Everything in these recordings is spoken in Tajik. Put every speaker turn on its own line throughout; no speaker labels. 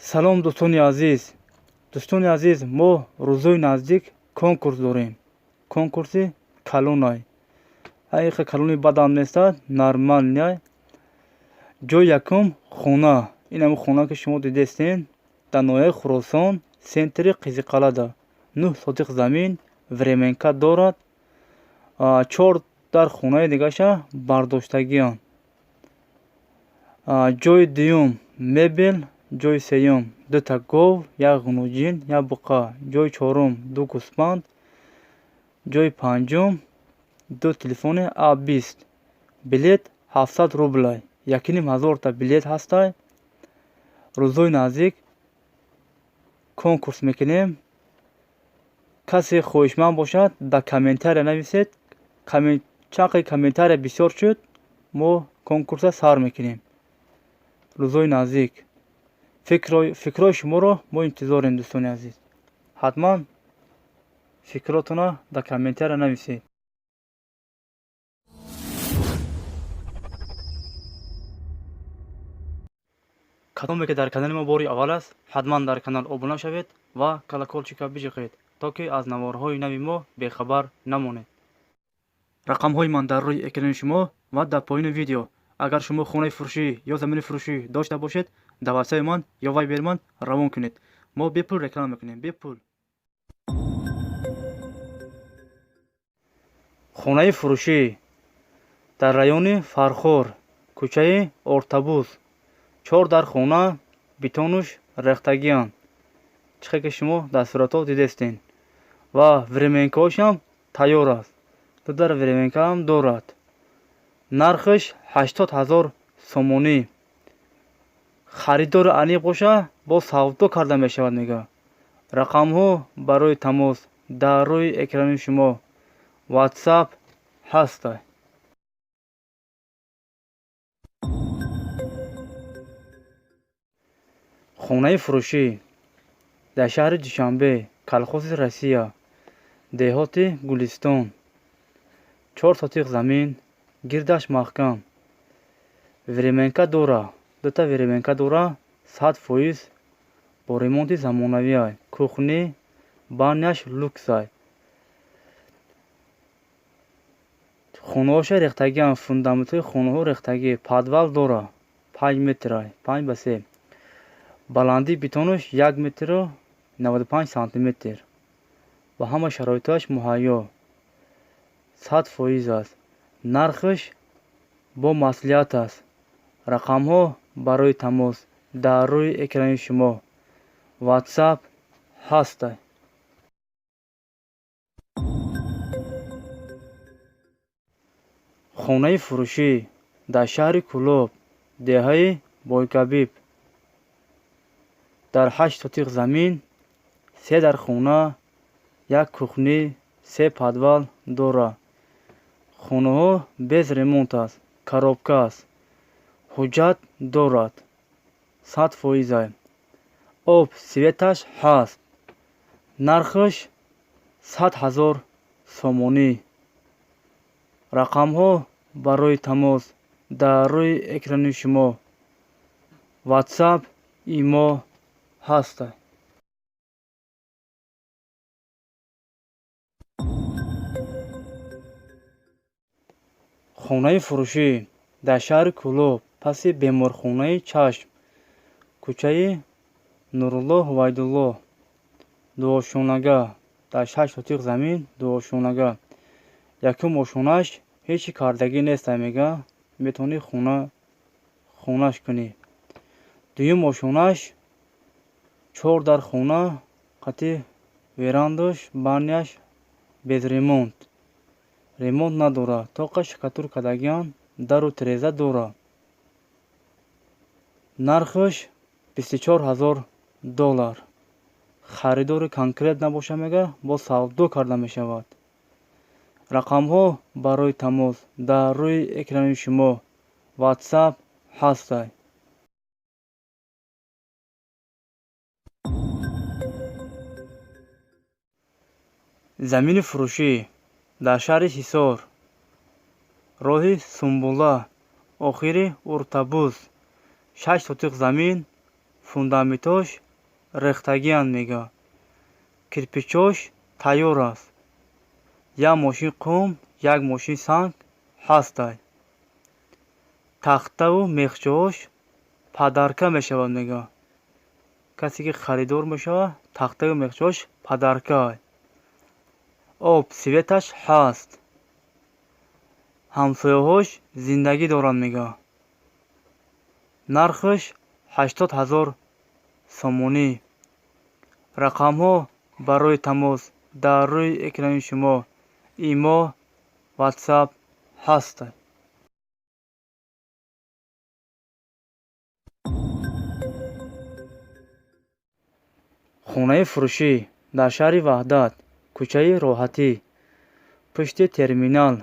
Салом, дӯстони азиз! Дӯстони азиз, мо рӯзои наздик конкурс дорем. Конкурси калонай, ҳақиқа калони бадам нестад, нормальный. Ҷои якум хона, ин ҳамин хона, ки шумо дидестен, дар ноҳияи Хуросон, центри Қизиқалада, 9 сотих замин, временка дорад, чор дар хонаи дигаша бардоштагианд. Ҷои дуюм мебел, ҷои сеюм дута гов, як ғунуҷин, як буқа, ҷои чорум ду гӯсфанд, ҷои панҷум ду телефони А20. Билет 700 рублай, 1500-та билет ҳастай. Рӯзҳои наздик конкурс мекунем. Касе хоҳишманд бошад, дар комментария нависед. Чанд қи комментария бисёр шуд, мо конкурса сар мекунем рӯзҳои наздик. Фикрҳои шуморо мо интизорем, дӯстони азиз. Ҳатман фикротонро дар комментария нависед. Кадоме ки дар канали мо бори аввал аст, ҳатман дар канал обуна шавед ва колокольчика биҷиқед, то ки аз наворҳои нави мо бехабар намонед. Рақамҳои ман дар рӯи экрани шумо ва дар поёни видео. Агар шумо хонаи фурӯшӣ ё замини фурӯшӣ дошта бошед, дар ватсапи ман ё вайбери ман равон кунед. Мо бепул реклама мекунем, бепул. Хонаи фурӯшӣ дар райони Фархор, кӯчаи Ортабуз, чор дар хона, бетонуш рехтагианд, чихе ки шумо дар суратҳо дидестен, ва временкаҳошам тайёр аст, ду дар временкаам дорад. Нархаш 80 000 сомонӣ. Харидори аниқ боша, боз савдо карда мешавад, мега. Рақамҳо барои тамос дар рӯи экрани шумо, Ватсап ҳаста. Хонаи фурӯшӣ дар шаҳри Душанбе, Колхози Россия, деҳоти Гулистон, 4 сотих замин, гирдаш маҳкам, временка дора, дута временка дора, 100% бо ремонти замонавиай, кухни, баняш люксай. Хонаҳоша рехтагианд, фундаментҳои хонаҳо рехтагӣ. Подвал дора, 5 метрай, 5 ба 3. Баландии бетонаш 1 метру 95 сантиметр ва ҳама шароитҳояш муҳайё, 100% аст. Нархаш бо маслиҳат аст. Рақамҳо барои тамос дар рӯи экрани шумо, Ватсап ҳастай. Хонаи фурӯшӣ дар шаҳри Кӯлоб, деҳаи Бойгабиб, дар 8 сотих замин, се дар хона, як кухни, се подвал дорад. Хонаҳо без ремонт аст, коробка аст, ҳуҷҷат дорад, 100%-ай, об, светаш ҳаст. Нархаш 100 000 сомонӣ. Рақамҳо барои тамос дар рӯи экрани шумо, Ватсап, имо ҳастай. Хонаи фурӯшӣ дар шаҳри Кӯлоб, паси беморхонаи чашм, кӯчаи Нурулло Ҳувайдулло, дуошонага, дар 6 сотих замин, дуошонага. Якум ошонааш ҳечи кардагӣ нестай, мега, метавонӣ хона хонаш кунӣ. Дуюм ошонааш чор дар хона, қати верандаш, баняш без ремонт, ремонт надорад, тоқа штукатур кардагианд, дару тиреза дорад. Нархаш 24 000 доллар. Харидори конкрет набошад, мега, боз савдо карда мешавад. Рақамҳо барои тамос дар рӯи экрани шумо, Ватсап ҳастай. Замини фурӯшӣ дар шаҳри Ҳисор, роҳи Сумбула, охири Уртабуз, 6 сотих замин. Фундаментош рехтагианд, мега. Кирпичош тайёр аст. Як мошин қум, як мошин санг ҳастай. Тахтаву мехчаҳош подарка мешавад, мега. Касе ки харидор мешавад, тахтаву мехчаҳош подарка. Об, светаш ҳаст. Ҳамсояҳош зиндагӣ доранд, мега. Нархаш 80 000 сомонӣ. Рақамҳо барои тамос дар рӯи экрани шумо, имо, ватсап ҳаст. Хонаи фурӯшӣ дар шаҳри Ваҳдат, кӯчаи Роҳатӣ, пушти терминал,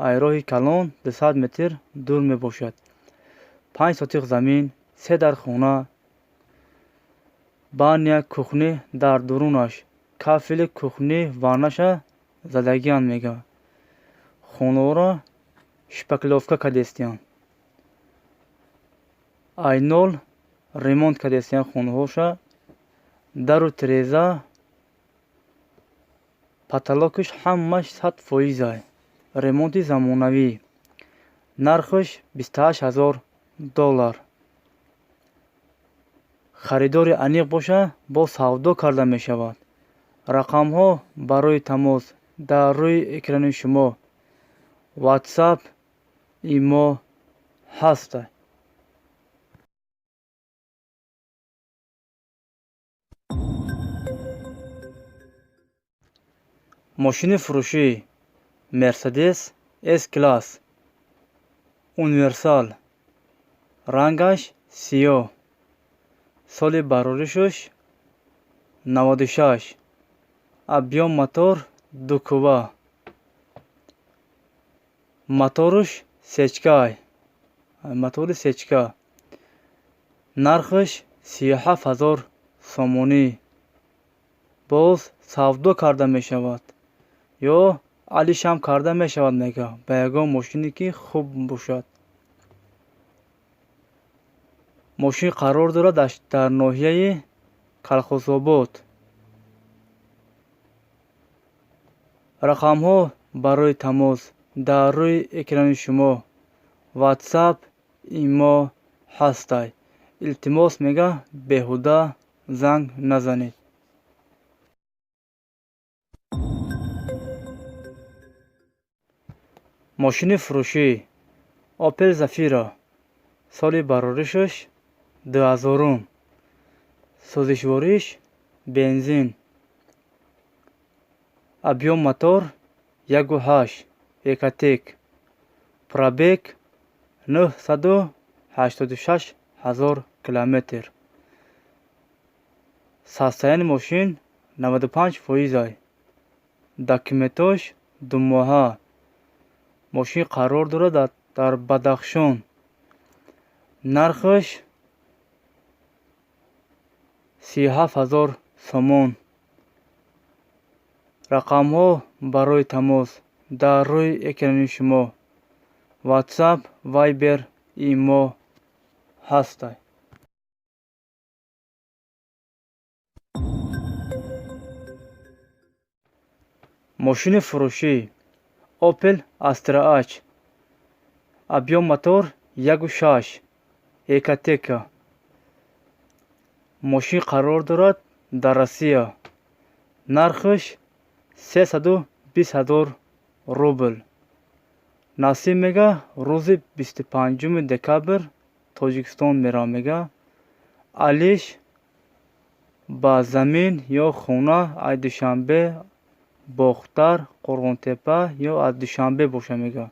айроҳи калон 200 метр дур мебошад. 5 сотиқ замин, се дар хона, баня, кухни дар дурунаш, кафели кухни ваннаша задагианд, мега. Хонаҳоро шпаклёвка кардестиянд. Айнол ремонт кардестиянд хонаҳоша. Дару тиреза, потолокаш ҳамаш 100%-ай. Ремонти замонавӣ. Нархаш 28 000 доллар. Харидори аниқ боша, боз савдо карда мешавад. Рақамҳо барои тамос дар рӯи экрани шумо, ватсап, имо ҳаст. Мошини фурӯшӣ Мерседес С класс универсал, рангаш сиёҳ, соли бароришаш 96, объём мотор дукува, мотораш сечкай, мотори сечка. Нархаш 37 000 сомонӣ. Боз савдо карда мешавад ё алишам карда мешавад, мега, ба ягон мошине ки хуб бошад. Мошин қарор дорад дар ноҳияи Калхозобод. Рақамҳо барои тамос дар рӯи экрани шумо, ватсап, имо ҳастай. Илтимос, мега, беҳуда занг назанед. Мошини фурӯшӣ Опел Зафира, соли бароришаш 2000-ум, сӯзишвориш бензин, объём мотор 1,8, Ecotec, пробег 986 000 километр. Состояние мошин 95%-ай. Документош думоҳа. Мошин қарор дорад дар Бадахшон. Нархаш 37 000 сомон. Рақамҳо барои тамос дар рӯи экрани шумо, ватсап, вайбер, имо ҳастай. Мошини фурӯшӣ Опел Астра H, объём мотор 1,6, Ecotec. Мошин қарор дорад дар Россия. Нархаш 320 000 рубл. Насиб, мега, рӯзи 25 декабр Тоҷикистон меравам, мега. Алиш ба замин ё хона аз Душанбе, Бохтар, Қурғонтепа ё аз Душанбе боша, мега.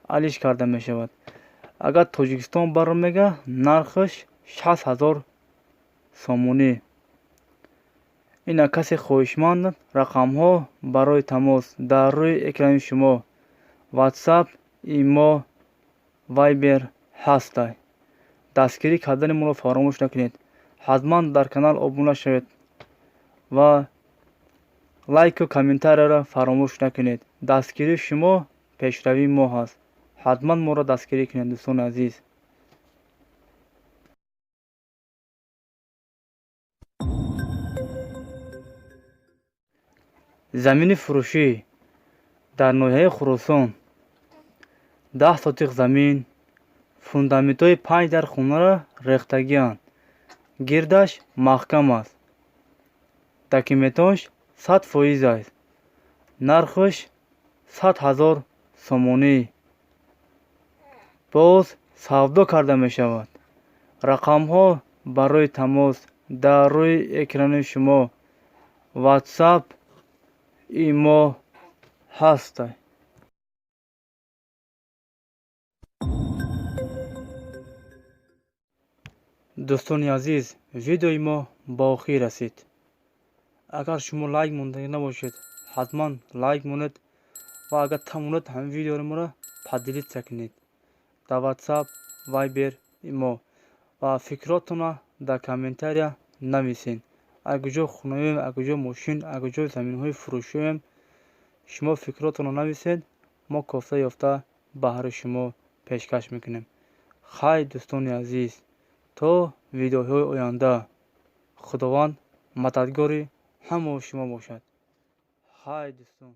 Алиш карда мешавад. Агар Тоҷикистон баро, мега, нархаш 60 000 сомонӣ. Ина касе хоҳишманд, рақамҳо барои тамос дар рӯи экрани шумо, ватсап, имо, вайбер ҳастай. Дастгирӣ кардани моро фаромӯш накунед. Ҳатман дар канал обуна шавед ва лайку комментарияро фаромӯш накунед. Дастгирии шумо пешравии мо ҳаст. Ҳатман моро дастгирӣ кунед, дӯстони азиз. Замини фурӯшӣ дар ноҳияи Хуросон, 10 сотих замин, фундаментҳои панҷ дар хонаро рехтагианд, гирдаш маҳкам аст, документош 100% аст, нархаш 100 000 сомонӣ, боз савдо карда мешавад. Рақамҳо барои тамос дар рӯи экрани шумо, Ватсап, имо ҳаст. Дӯстони азиз, видеои мо ба охир расид. Агар шумо лайк мондагӣ набошед, ҳатман лайк монед ва агар тавонед, ҳамин видеоро моро поделиться кунед дар Ватсап, Вайбер, имо ва фикротонро дар комментария нависед. Аз куҷо хонаем, аз куҷо мошин, аз куҷо заминҳои фурӯшием, шумо фикротонро нависед, мо кофта ёфта баҳри шумо пешкаш мекунем. Хайр, дӯстони азиз, то видеоҳои оянда Худованд мададгори ҳамаи шумо бошад. Хайр, дӯстон.